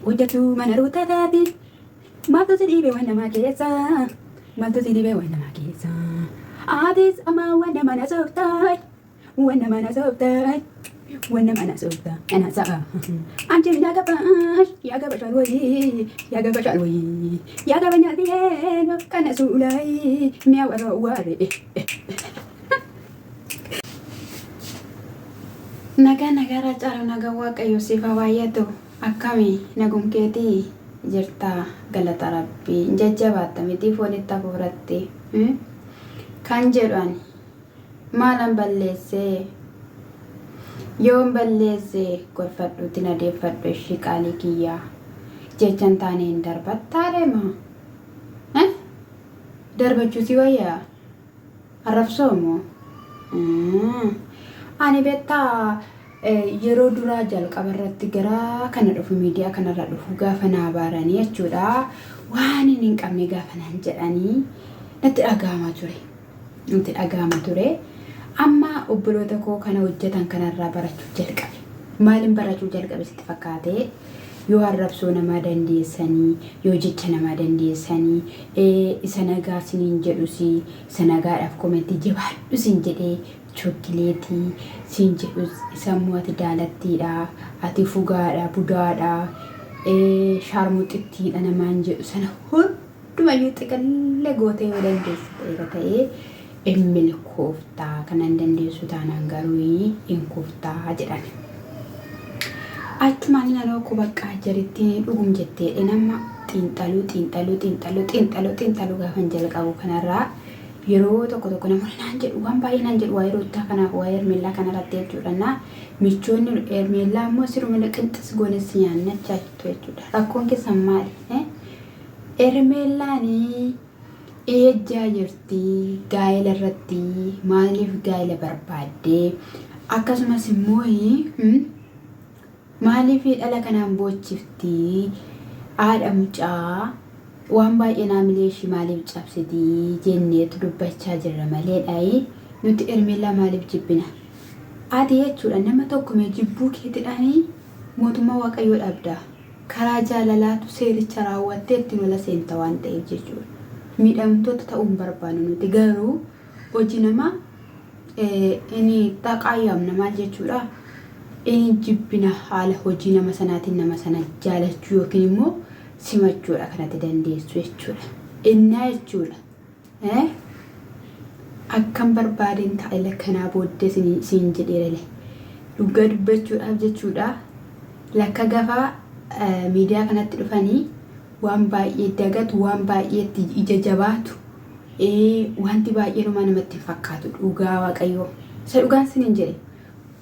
Hojjattuu mana ruuttaa taati. Maaltu si dhiibe waan namaa keessa? Maaltu si dhiibe waan namaa keessa? Atis amma waan nama na sooftaa. Waan nama na sooftaa. Waan nama na sooftaa. Ana sa'a. አንቺ ምን አገባሽ? ያገባሻል ወይ? ያገባሻል ወይ? ያገባኛል ብዬ ነው ከነሱ ላይ የሚያወራው ወሬ። Nagaa nagaa caalu nagaa Waaqayyo siif haa baay'atu. Akkami nagum keetii jirta? Galata Rabbii hin jajjabaatta miti foonitti hafuuratti kan jedhu ani maalan balleessee? Yoon balleesse gorfadhuutti na deeffadhu ishii qaalii kiyyaa jechan taane hin darbattaa deema. Darbachuu si wayyaa arrabsoo moo? Ani beektaa, yeroo duraa jalqaba irratti gara kana dhufu, miidiyaa kanarra dhufu, gaafa naa baaranii jechuudha, waan inni hin qabne gaafa naan jedhanii natti dhaga'ama ture. Natti dhaga'ama ture. Amma obboloota koo kana hojjetan kanarraa barachuu jalqabe. Maaliin barachuu jalqabe sitti fakkaate? Yoo arrabsoo namaa dandeessanii, yoo jecha namaa dandeessanii, isa nagaa siniin jedhus, isa nagaadhaaf komentii jabaadhu sin jedhee chokkileetii siin jedhus, isa immoo ati daalattiidha, ati fugaadha, budaadha, shaarmuxittiidha namaan jedhu sana hundumayyuu xiqillee gootee yoo dandeessu ta'eera ta'ee in milkooftaa, kanan dandeessu taanaan garuu in kuftaa jedhan. Achumaan nanoo koo baqqaa jaritti dhugum jettee nama xiinxaluu xiinxaluu xiinxaluu xiinxaluu xiinxaluu gaafan jalqabu kanarraa yeroo tokko tokko namoonni naan jedhu waan baay'ee naan jedhu waa'ee Ruuttaa kanaaf, waa'ee Hermeellaa kanarratti jechuudha. Na michoonni Hermeellaa immoo siruma qinxis goones nyaannachaa jirtu jechuudha. Rakkoon keessan maali? Hermeellaanii ejjaa jirti gaa'ela irratti, maaliif gaa'ela barbaaddee, akkasumas immoo maaliif dhala kanaan boochifti, haadha mucaa waan baay'ee naamilee ishii maaliif cabsiti jenneetu dubbachaa jirra malee dhaayi nuti Hermeellaa maaliif jibbina? Ati jechuudha nama tokko mee jibbuu keetidhaanii mootummaa Waaqayyoo dhabda. Karaa jaalalaatu seericha raawwattee ittiin ola seenta waan ta'eef jechuudha. Miidhamtoota ta'uu hin barbaannu nuti, garuu hojii namaa inni xaqaayyamna maal jechuudha? Inni jibbina haala hojii nama sanaatiin nama sana jaalachuu yookiin immoo simachuudha kanatti dandeessu jechuudha. Innaa jechuudha. Akkan barbaadeen taa'e kanaa booddee siin jedheera. Dhugaa dubbachuudhaaf jechuudha. Lakka gafaa miidiyaa kanatti dhufanii waan baay'ee dagatu, waan baay'eetti ija jabaatu, wanti baay'ee numaa namatti hin fakkaatu dhugaa Waaqayyoo. Isa dhugaan siniin jedhe,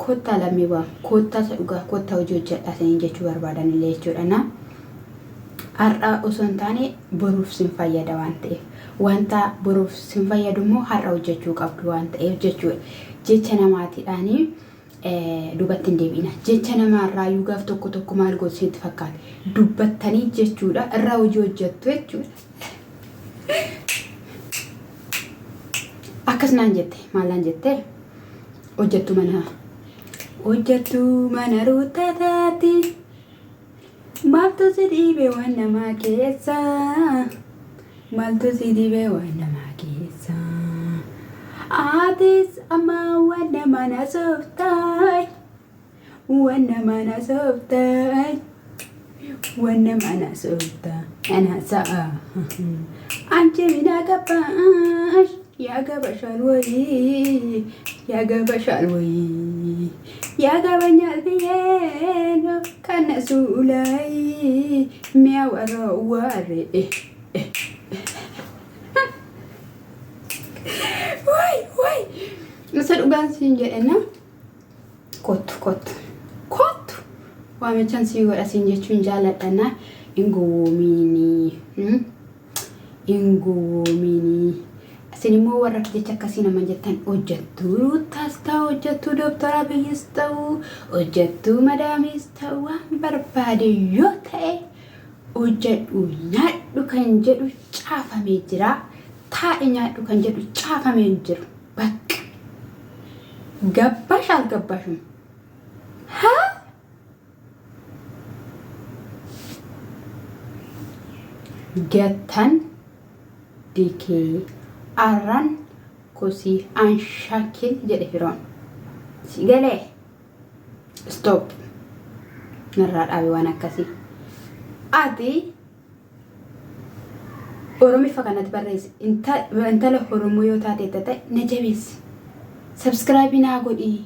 kottaa lammii waan kottaa, isa dhugaa kottaa hojii hojjedhaa siniin jechuu barbaadan illee jechuudha. Na har'a osoo hin taane boruuf sin fayyada waan ta'eef, wanta boruuf sin fayyadu immoo har'a hojjechuu qabdu waan ta'eef jechuudha. Jecha namaatiidhaanii duubatti hin deebi'ina. Jecha namaarraayyuu gaaf tokko tokko maal gootu isinitti fakkaate? Dubbattanii jechuudha irraa hojii hojjettu jechuudha. Akkas naan jette, maal naan jette? Hojjettuu mana Ruuttaa taati. Maaltu si dhiibe waan namaa keessa? Maaltu si dhiibe waan namaa keessa? Atis amma waan nama na sooftaa. Waan nama na sooftaa. Waan nama na sooftaa. Ana sa'a. አንቺ ምን አገባሽ? ያገባሻል ወይ? ያገባሻል ወይ? ያገባኛል ብዬ ነው ከነሱ ላይ የሚያወራው ወሬ። ወይ ወይ isa dhugaan siin jedhena, kottu kottu kottu, waamichan sii godha siin jechuun jaalladhana. Hin gowwoomiinii, hin gowwoomiinii. Isin immoo warra jecha akkasii nama jettan, hojjettuu Ruuttaas ta'u, hojjettuu Dooktar Abiyyis ta'u, hojjettuu Madaamis ta'u, waan barbaade yoo ta'e hojjedhu nyaadhu kan jedhu caafamee jira. Taa'e nyaadhu kan jedhu caafamee hin jiru. Bakka ገባሽ አልገባሽም? ሀ Gattan dikee arran kosii anshakin jedhe firoon. Si galee stop narraa dhaabe waan akkasii. Ati Oromiffa kanatti barreessi. Intala Oromoo yoo taate ta'e na jabeessi. Subscribe naa godhii.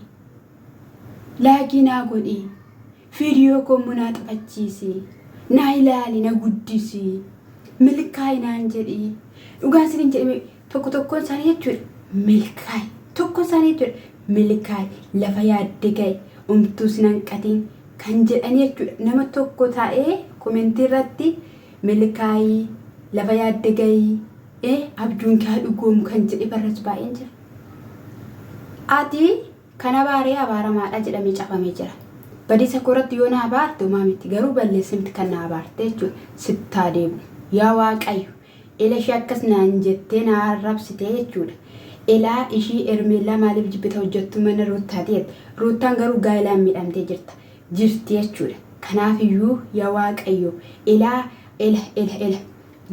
Like naa godhii. Viidiyoo koo immoo naa taphachiisi. Naa ilaali, na guddisi. Milkaa'i naan jedhi. Dhugaan isiniin jedhame tokko tokkoon isaanii jechuudha. Milkaa'i. Tokkoon isaanii jechuudha. Milkaa'i. Lafa yaadde ga'i. Umtuu sin hanqatiin. Kan jedhanii jechuudha. Nama tokko taa'ee comment irratti milkaa'ii, lafa yaadde ga'i, abjuun kee haa dhugoomu kan jedhe barreessu baay'een jira. Ati kan abaaree abaaramaadha jedhamee cafamee jira. Badiisa koorratti yoo na abaarte homaa miti, garuu balleessimti kan na abaarte jechuudha. Sittaa deebi'u. Yaa Waaqayyo, ela ishee akkas naan jettee na arrabsite jechuudha. Elaa ishii Ermeellaa maaliif jibbita hojjettuu mana Ruuttaati jette. Ruuttaan garuu gaa'ilaan miidhamtee jirta. Jirti jechuudha. Kanaaf iyyuu yaa Waaqayyo, elaa ela ela ela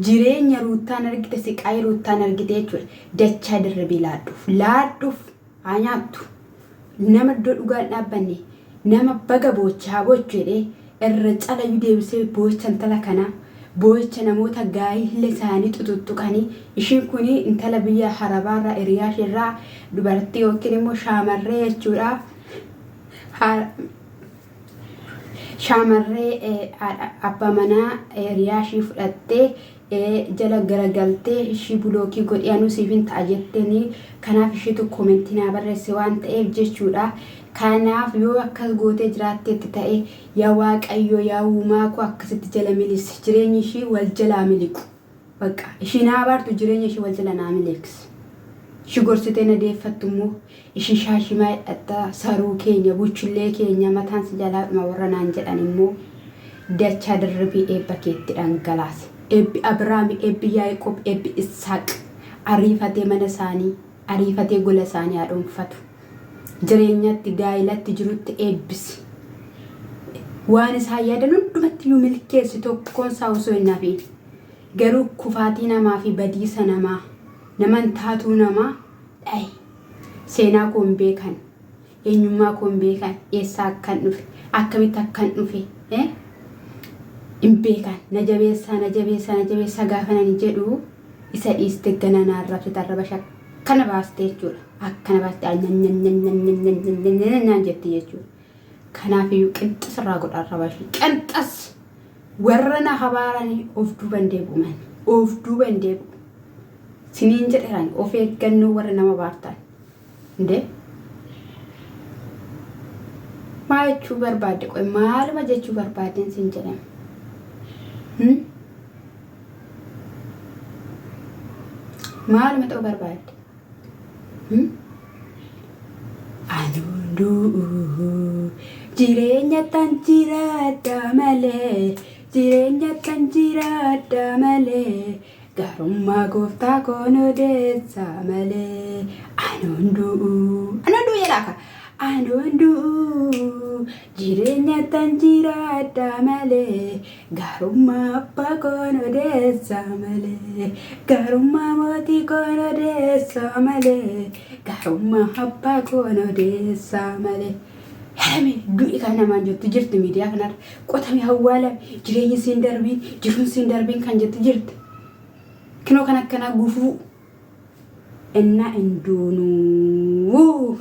jireenya Ruuttaan argite, siqaayii Ruuttaan argite jechuudha. Dachaa dirribii laadhuuf. Laadhuuf haa nyaattu. Nama iddoo dhugaa hin dhaabbanne, nama baga boocha haa boochu jedhee irra calayyuu deebisee boocha intala kanaa, boocha namoota gaa'ila isaanii xuxuxxuqanii. Ishiin kun intala biyya harabaarraa, hiriyaa isheerraa dubartii yookiin immoo shaamarree jechuudha. Shaamarree abbaa manaa hiriyaa ishii fudhattee jala garagaltee ishii block godhee anuu siif hin ta'a jetteeni. Kanaaf ishiitu comment naa barreesse waan ta'eef jechuudha. Kanaaf yoo akkas gootee jiraatteetti ta'e, yaa Waaqayyo, yaa uumaa koo, akkasitti jala milisi, jireenyi ishii wal jalaa miliqu. Bakka ishii naa abaartu jireenya ishii wal jala naa miliqsi. Ishii gorsitee na deeffattu immoo, ishii shaashimaa hidhatta, saruu keenya, buchullee keenya, mataan si jalaa dhuma warra naan jedhan immoo dachaa dirribii eebba keetti dhangalaase. Eebbi Abiraami, eebbi Yaaqoob, eebbi Isaaq ariifatee mana isaanii, ariifatee gola isaanii haa dhuunfatu. Jireenyatti, gaa'ilatti, jirutti eebbisi. Waan isaan yaadan hundumatti iyyuu milkeessi, tokkoon isaa osoo hin hafiin. Garuu kufaatii namaa fi badiisa namaa, naman taatuu namaa dhayi. Seenaa koo hin beekan. Eenyummaa koo hin beekan. Eessaa akkan dhufe, akkamitti akkan dhufe hin beekan. Na jabeessaa, na jabeessaa, na jabeessaa gaafa nani jedhu isa dhiiste gana na arrabsite, arraba ishee akkana baaste jechuudha. Akkana baaste naan jetti jechuudha. Kanaaf iyyuu qinxas irraa godha arraba ishee. Qinxas warra na habaaranii of duuban deebi'u, of duuban deebi'u. Siniin jedheeraan, of eeggannoo warra nama baartan. Indee maa jechuu barbaadde? Qoy, maaluma jechuu barbaaddeen siin jedhame? Maaluma ta'uu barbaadde? Anuun du'u, jireenya tan jiraadha malee, jireenya tan jiraadha malee, gaarummaa gooftaa koon odeessa malee. Anuun du'u, anuun du'u jedha akka. Anuun du'u, jireenya tan jiraadha malee, gaarummaa abbaa koon odeessa malee, gaarummaa mootii koon odeessa malee, gaarummaa abbaa koon odeessa malee. Herame du'i kan namaan jettu jirti miidiyaa kanarra. Qotame awwaalame, jireenyi siin darbiin, jiruun siin darbiin kan jettu jirti. Kinoo kan akkanaa gufuu innaa hin duunuu.